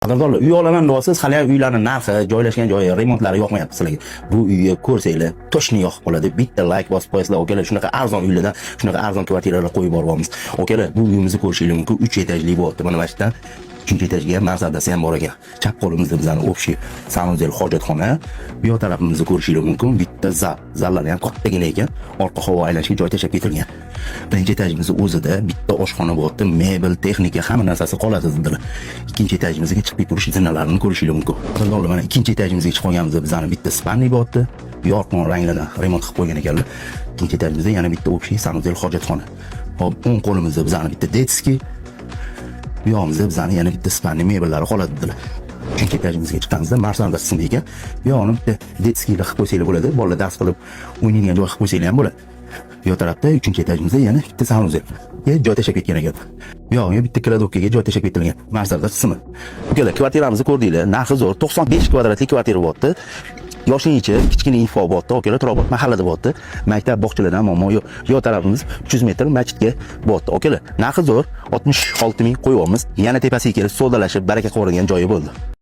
Qadrdonlar, uy olaman deyapsiz, hali ham uylarni narxi, joylashgan joyi, remontlari yoqmayapti sizlarga. Bu uyni ko'rsanglar, точно yoqib qoladi. Bitta layk bosib qo'yasizlar, akalar, shunaqa arzon uylardan, shunaqa arzon kvartiralar qo'yib boryapmiz. Akalar, bu uyimizni ko'rishingiz mumkin. 3 etajli bo'lyapti. Mana shu yerdan uchinchi etajga ham mansardasi ham bor ekan. Chap qo'limizda bizani общий санузел, hojatxona. Bu yoq tarafimizni ko'rishingiz mumkin. Bitta zal. Zallari ham kattagina ekan. Orqa havo aylanishiga joy tashlab ketilgan. Birinchi etajimizni o'zida bitta oshxona bo'lyapti. Mebel, texnika, hamma narsasi qoladi dedilar. Ikkinchi etajimizga chiqib turish zinalarini ko'rishingiz mumkin. Qadrdonlar, mana ikkinchi etajimizga chiqib olganimizda bizani bitta спальный bo'lyapti. Yorqin ranglardan remont qilib qo'ygan ekanlar. Ikkinchi etajimizda yana bitta общий санузел, hojatxona. Hop, o'ng qo'limizda bizani bitta детский, bu yog'imizda bizani yana bitta спальный, mebellari qoladi dedilar. Uchinchi etajimizga chiqqanimizda mansarda qismi ekan. Bu yog'ini bitta детский qilib qo'ysanglar bo'ladi. Bolalar dars qilib o'ynaydigan joy qilib qo'ysanglar ham bo'ladi. Bu yoq tarafda uchinchi etajimizda yana bitta санузел joy tashlab ketgan ekan. Bu yog'iga bitta кладовка ga joy tashlab ketilgan. Mansarda qismi. Ukalar, kvartiramizni ko'rdinglar. Narxi zo'r. 95 kvadratli kvartira bo'lyapti. Yoshning ichi kichkina info bo'lyapti, akalar, Turobod mahallada bo'lyapti. Maktab, bog'chalardan muammo yo'q. Bu yoq tarafimiz 300 metr masjidga bo'lyapti. Akalar, narxi zo'r. 66 ming qo'yyapmiz. Yana tepasiga kelib savdolashib, baraka qilib joyi bo'ldi.